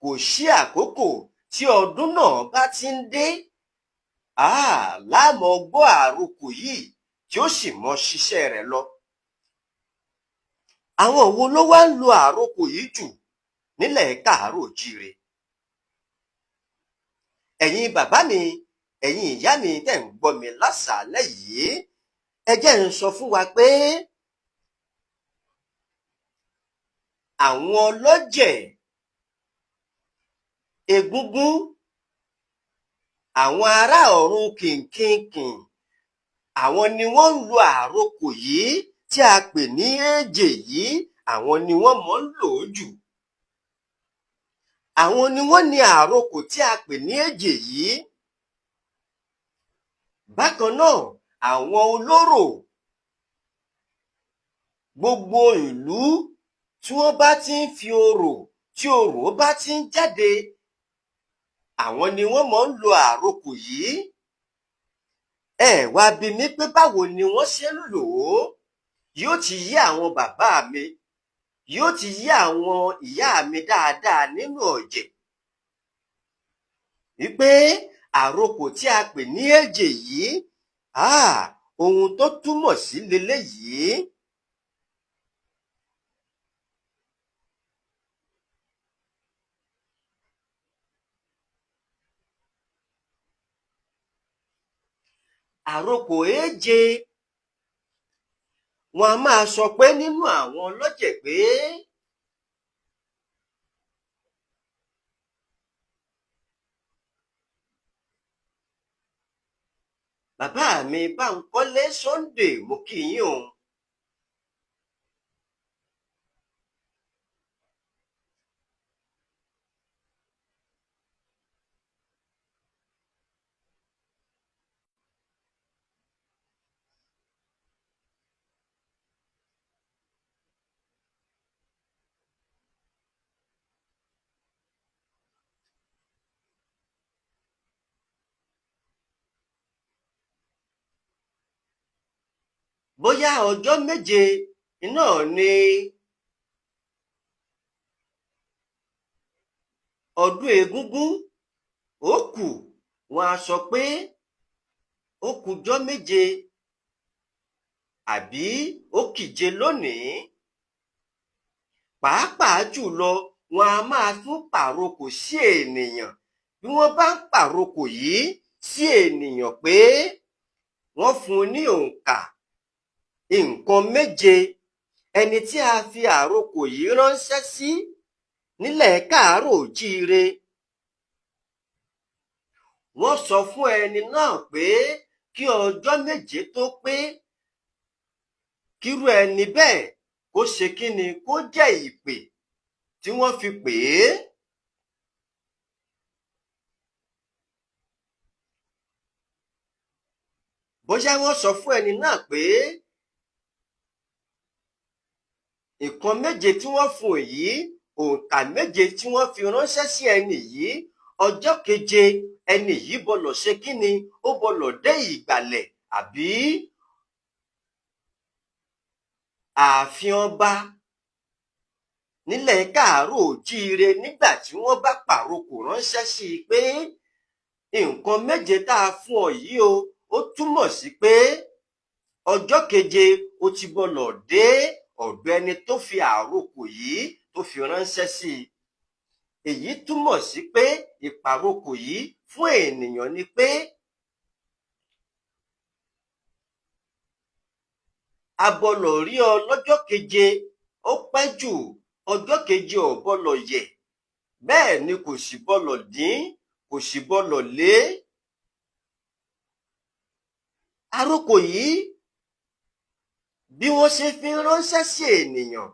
kò sí àkókò tí ọdún náà bá ti ń dé, láàmọ̀ gbọ́ àrokò yìí tí ó sì mọ ṣiṣẹ́ rẹ̀ lọ. Àwọn wo ló wá ń lo àrokò yìí jù nílẹ̀ káàárọ̀ oòjíire? Ẹ̀yin bàbá mi, ẹ̀yin ìyá mi tẹ́ ń gbọ́ mi lásàálẹ́ yìí, ẹ jẹ́ ń sọ fún wa pé àwọn ọlọ́jẹ̀, egúngún, àwọn ará ọ̀run kìnkìnkìn, àwọn ni wọ́n ń lo àrokò yìí tí a pè ní èjè yìí, àwọn ni wọ́n mọ̀ ń lò ó jù. Àwọn ni wọ́n ní àrokò tí a pè ní èjè yìí. Bákan náà, àwọn olórò, gbogbo ìlú tí wọ́n bá ti ń fi orò, tí orò bá ti ń jáde, àwọn ni wọ́n mọ̀ ń lo àrokò yìí. Ẹ wá bi mí pé báwo ni wọ́n ṣe ń lò ó? Yóò ti yé àwọn bàbá mi, yóò ti yé àwọn ìyá mi dáadáa nínú ọ̀jẹ̀ wípé àrokò tí a pè ní èjè yìí, ohun tó túmọ̀ sí leléyìí. Àrokò èje, wọn a máa sọ pé nínú àwọn ọlọ́jẹ̀ pé bàbá mi Bánkọ́lé Sunday, mo kí yín o. Bóyá ọjọ́ méje náà ni ọdún egúngún ó kù, wọn á sọ pé ó kùjọ́ méje àbí ó kìje lónìí. Pàápàá jùlọ, wọn a máa tún pàrokò sí ènìyàn. Bí wọ́n bá ń pàrokò yìí sí ènìyàn pé wọ́n fún un ní òǹkà nǹkan méje, ẹni tí a fi àrokò yìí ránṣẹ́ sí nílẹ̀ káàárọ̀ oòjíire, wọ́n sọ fún ẹni náà pé kí ọjọ́ méje tó pé, kírú ẹni bẹ́ẹ̀ kó ṣe kíni, kó jẹ́ ìpè tí wọ́n fi pè é. Bóyá wọ́n sọ fún ẹni náà pé nǹkan méje tí wọ́n fún yìí, òǹkà méje tí wọ́n fi ránṣẹ́ sí ẹni yìí, ọjọ́ keje ẹni yìí bọlọ̀ ṣe kíni, ó bọlọ̀ dé ìgbàlẹ̀ àbí ààfin ọba nílẹ̀ káàárọ̀ oòjíire nígbà tí wọ́n bá pàrokò ránṣẹ́ sí i pé nǹkan méje tá a fún ọ yìí o, ó túmọ̀ sí pé ọjọ́ keje ó ti bọlọ̀ dé ọ̀dọ̀ ẹni tó fi àrokò yìí tó fi ránṣẹ́ sí i. Èyí túmọ̀ sí pé ìpàrokò yìí fún ènìyàn ni pé a bọlọ̀ rí ọ lọ́jọ́ keje, ó pẹ́ jù ọjọ́ keje ò bọlọ̀ yẹ̀. Bẹ́ẹ̀ ni kò sì gbọ́dọ̀ dín, kò sì gbọ́dọ̀ lé. Àrokò yìí, bí wọ́n ṣe fi ń ránṣẹ́ sí ènìyàn,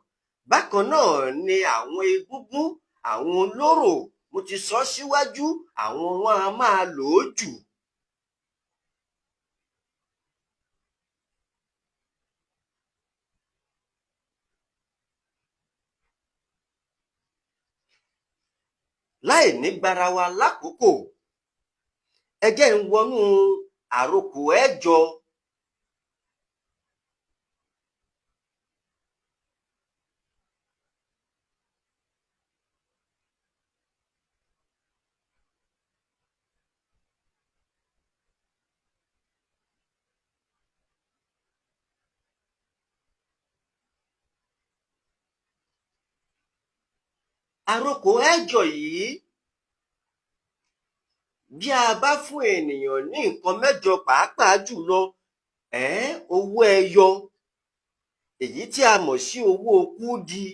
bákan náà ni àwọn egúngún, àwọn olórò, mo ti sọ síwájú, àwọn wọn a máa lò ó jù. Láì ní gbara wa lákòókò, ẹ jẹ́ ń wọnú àrokò ẹ̀jọ. Àrokò ẹ̀jọ yìí, bí a bá fún ènìyàn ní nǹkan mẹ́jọ, pàápàá jùlọ owó ẹyọ, èyí tí a mọ̀ sí owó kúdí,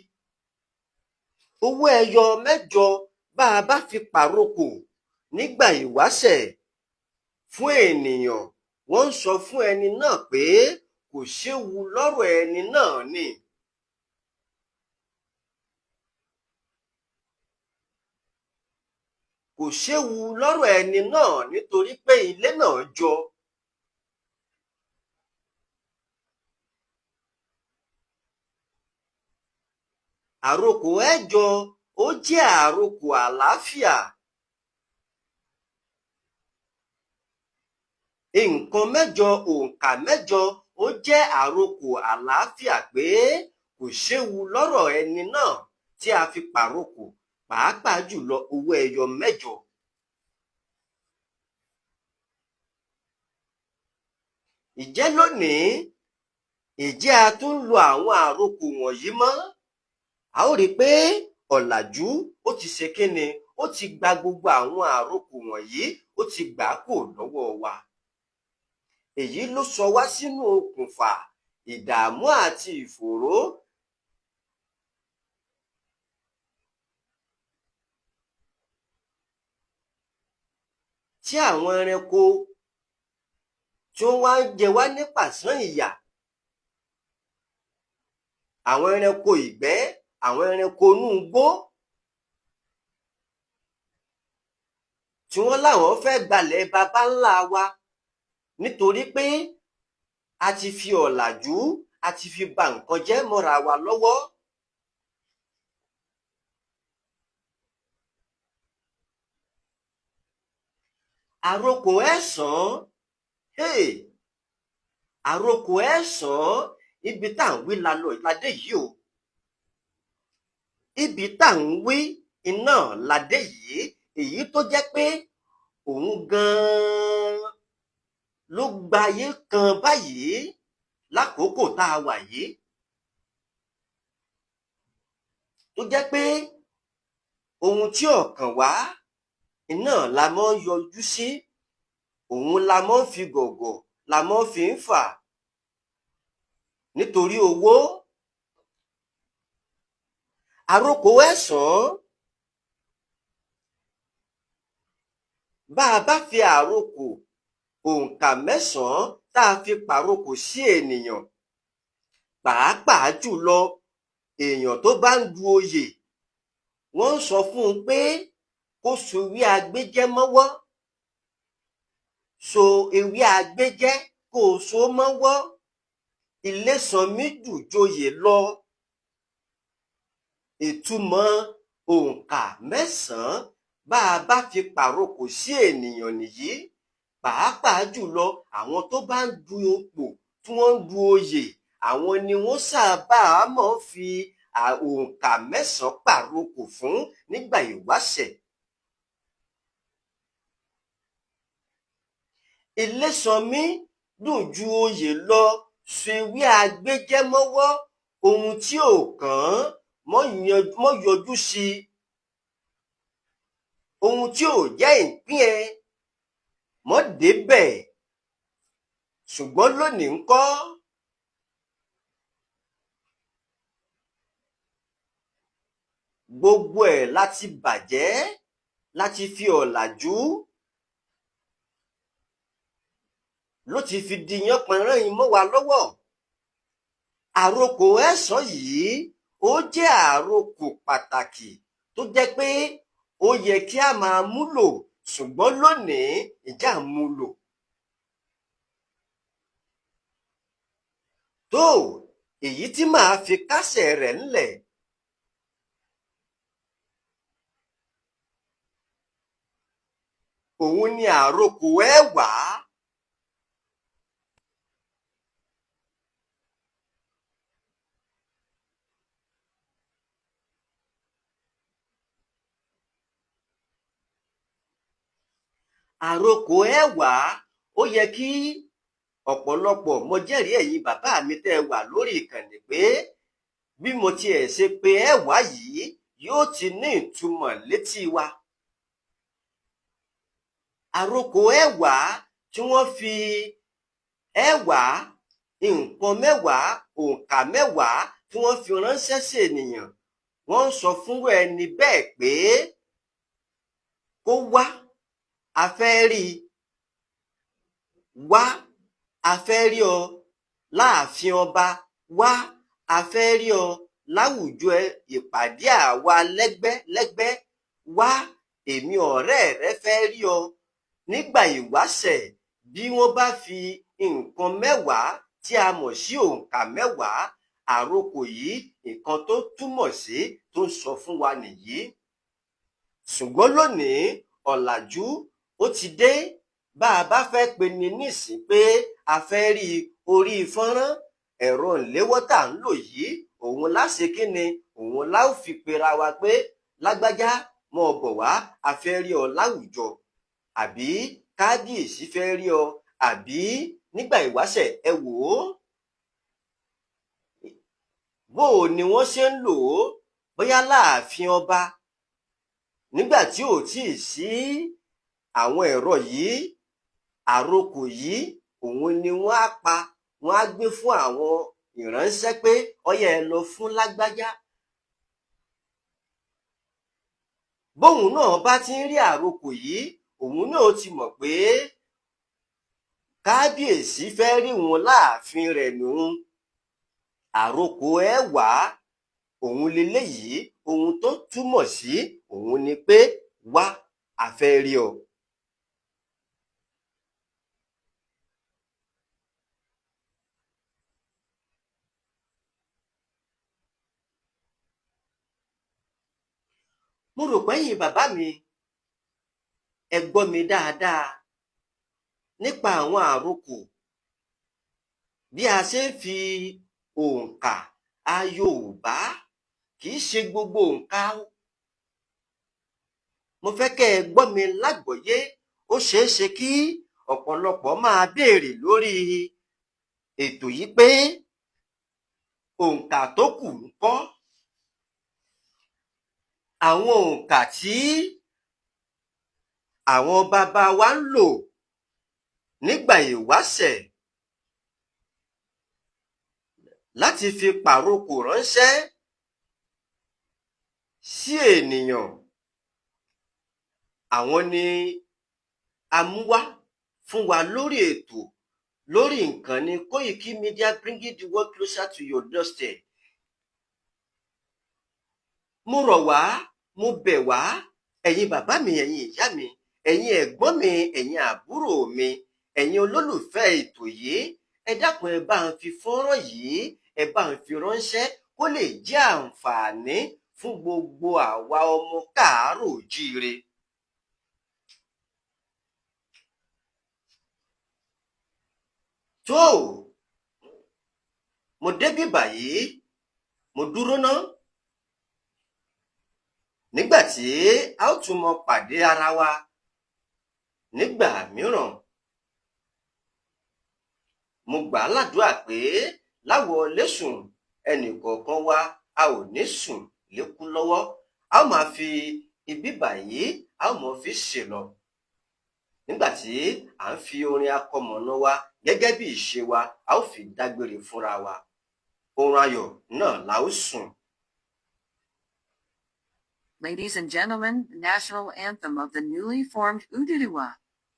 owó ẹyọ mẹ́jọ, bá a bá fi pàrokò nígbà ìwáṣẹ̀ fún ènìyàn, wọ́n ń sọ fún ẹni náà pé kò séwu lọ́rọ̀ ẹni náà ni. Kò séwu lọ́rọ̀ ẹni náà nítorí pé ilé náà jọ. Àrokò ẹ̀jọ, ó jẹ́ àrokò àlàáfíà. Nǹkan mẹ́jọ, òǹkà mẹ́jọ, ó jẹ́ àrokò àlàáfíà pé kò séwu lọ́rọ̀ ẹni náà tí a fi pàrokò, pàápàá jùlọ owó ẹyọ mẹ́jọ. Ǹjẹ́ lónìí, ǹjẹ́ a tún ń lo àwọn àrokò wọ̀nyí mọ́? A ó rí i pé ọ̀làjú ó ti ṣe kíni, ó ti gba gbogbo àwọn àrokò wọ̀nyí, ó ti gbà á kúrò lọ́wọ́ wa. Èyí ló sọ wá sínú okùnfà ìdààmú àti ìfòòró tí àwọn ẹranko tí wọ́n wá ń jẹ wá ní pàṣán ìyà. Àwọn ẹranko ìgbẹ́, àwọn ẹranko inú igbó tí wọ́n láwọn fẹ́ gbalẹ̀ baba ńlá wa nítorí pé a ti fi ọ̀làjú, a ti fi ba nǹkan jẹ́ mọ́ra wa lọ́wọ́. Àrokò ẹ̀sán, hey! Àrokò ẹ̀sán, ibi tá à ń wí la lọ la dé yìí o. Ibi tá à ń wí iná la dé yìí, èyí tó jẹ́ pé òun gan-an ló gbayé kan báyìí lákòókò tá a wà yìí. Tó jẹ́ pé ohun tí ò kàn wá iná la mọ́ ń yọjú sí, òun la mọ́ ń fi gọ̀gọ̀, la mọ́ fi ń fà nítorí owó. Àrokò ẹ̀sán, bá a bá fi àrokò òǹkà mẹ́sàn-án tá a fi pàrokò sí ènìyàn, pàápàá jùlọ èèyàn tó bá ń du oyè, wọ́n ń sọ fún un pé kó so ewé agbéjẹ́ mọ́wọ́. So ewé agbéjẹ́ kó o so mọ́wọ́. Ilésanmí jùjoyè lọ. Ìtumọ̀ òǹkà mẹ́sàn-án bá a bá fi pàrokò sí ènìyàn nìyí, pàápàá jùlọ àwọn tó bá ń du ipò, tí wọ́n ń du oyè, àwọn ni wọ́n sábà máa ń fi òǹkà mẹ́sàn-án pàrokò fún nígbà ìwáṣẹ̀. Ilésanmí dùn ju oyè lọ, so ewé agbéjẹ́ mọ́wọ́, ohun tí ò kàn án mọ́ yọjú sí i. Ohun tí ò jẹ́ ìpín ẹ mọ́ débẹ̀. Ṣùgbọ́n lónìí ńkọ́? Gbogbo ẹ̀ láti bàjẹ́, láti fi ọ̀làjú ló ti fi di yánpọnyánrin mọ́ wa lọ́wọ́. Àrokò ẹ̀sán yìí, ó jẹ́ àrokò pàtàkì tó jẹ́ pé ó yẹ kí a máa múlò, ṣùgbọ́n lónìí, ìjà ń mú lò. Tó èyí tí màá fi kásẹ̀ rẹ̀ ńlẹ̀, òun ni àrokò ẹ̀wá. Àrokò ẹ̀wá, ó yẹ kí ọ̀pọ̀lọpọ̀, mo jẹ́rìí ẹ̀yin bàbá mi tẹ́ ẹ wà lórí ìkànnì, pé bí mo tiẹ̀ ṣe pé ẹ̀wá yìí yóò ti ní ìtumọ̀ létí wa. Àrokò ẹ̀wá tí wọ́n fi ẹ̀wá, nǹkan mẹ́wàá, òǹkà mẹ́wàá tí wọ́n fi ránṣẹ́ sí ènìyàn, wọ́n ń sọ fún ẹni bẹ́ẹ̀ pé kó wá, a fẹ́ rí i, wá, a fẹ́ rí ọ láàfin ọba, wá, a fẹ́ rí ọ láwùjọ ìpàdé àwa lẹ́gbẹ́lẹ́gbẹ́, wá, èmi ọ̀rẹ́ rẹ fẹ́ rí ọ. Nígbà ìwáṣẹ̀, bí wọ́n bá fi nǹkan mẹ́wàá tí a mọ̀ sí òǹkà mẹ́wàá, àrokò yìí, nǹkan tó túmọ̀ sí, tó ń sọ fún wa nìyí. Ṣùgbọ́n lónìí, ọ̀làjú ó ti dé. Bá a bá fẹ́ pe ni nísìn pé a fẹ́ rí orí fọ́nrán ẹ̀rọ ìléwọ́ tá à ń lò yìí, òun láṣẹ kí ni òun lá ó fi pera wa pé lágbájá, mọ́ ọ bọ̀ wá, a fẹ́ rí ọ láwùjọ, àbí kábíyèsí fẹ́ rí ọ, àbí nígbà ìwáṣẹ̀. Ẹ wò ó, bó o ni wọ́n ṣe ń lò ó, bóyá láàfin ọba nígbà tí ò tíì sí àwọn ẹ̀rọ yìí, àrokò yìí òun ni wọ́n á pa, wọ́n á gbé fún àwọn ìránṣẹ́ pé ọyẹ ẹ lọ fún lágbájá. Bóun náà bá ti ń rí àrokò yìí, òun náà ti mọ̀ pé kábíyèsí fẹ́ rí òun láàfin rẹ̀ nùun. Àrokò ẹ̀wá òun leléyìí, ohun tó túmọ̀ sí òun ni pé wá, a fẹ́ rí ọ. Mo rò pé ẹ̀yin bàbá mi, ẹ gbọ́ mi dáadáa nípa àwọn àrokò, bí a ṣe ń fi òǹkà a Yorùbá. Kì í ṣe gbogbo òǹkà o. Mo fẹ́ kẹ́ ẹ gbọ́ mi lágbọ̀ọ́yé. Ó ṣeé ṣe kí ọ̀pọ̀lọpọ̀ máa béèrè lórí ètò yìí pé òǹkà tó kù ńkọ́? Àwọn òǹkà tí àwọn bàbá wa ń lò nígbà ìwáṣẹ̀ láti fi pàrokò ránṣẹ́ sí ènìyàn, àwọn ni a mú wá fún wa lórí ètò lórí ìkànnì Koiki Media, bringing the world closer to your doorstep. Mo rọ̀ wá, mo bẹ̀ wá, ẹ̀yin bàbá mi, ẹ̀yin ìyá mi, ẹ̀yin ẹ̀gbọ́n mi, ẹ̀yin àbúrò mi, ẹ̀yin olólùfẹ́ ètò yìí, ẹ dákun, ẹ bá ń fi fọ́nrán yìí, ẹ bá ń fi ránṣẹ́ kó lè jẹ́ àǹfààní fún gbogbo àwa ọmọ káàárọ̀ oòjíire. Tó, mo débí báyìí, mo dúró ná. Nígbà tí a ó tún mọ pàdé ara wa nígbà mìíràn, mo gbà á ládùúà pé láwọ lẹ́sùn ẹnì kọ̀ọ̀kan wa, a ò ní sùn lékú lọ́wọ́. A ó máa fi ibi báyìí, a ó mọ fi ṣèlọ nígbà tí à ń fi orin akọmọ̀nà wa gẹ́gẹ́ bí ìṣe wa, a ó fi dágbére fúnra wa. Oorun ayọ̀ náà la ó sùn. Ladies and gentlemen, the national anthem of the newly formed Oduduwa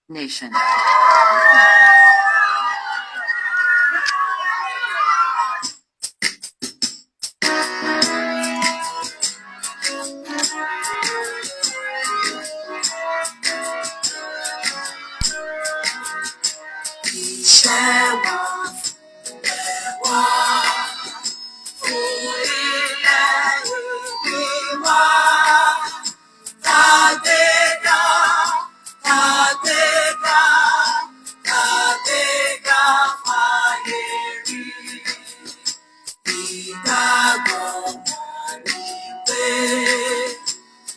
Nation. Iṣẹ́ wa wá fún ilẹ̀ ìbí wa. Kàgbéga, kàgbéga, kàgbéga fáyé rí. Ìgbàgbọ́ wa ni pé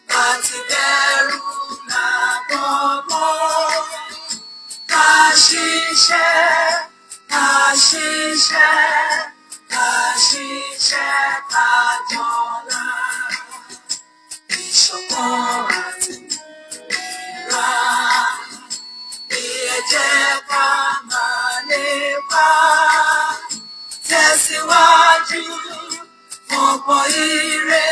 bá ti bẹ̀rù làbọ̀ mọ́. Ká ṣiṣẹ́, ká ṣiṣẹ́, ká ṣiṣẹ́ ká jọlá. Ìṣọ̀kan àti ìlera ní ẹ jẹ́ ká máa lépa. Tẹ̀síwájú fọ̀pọ̀ ire.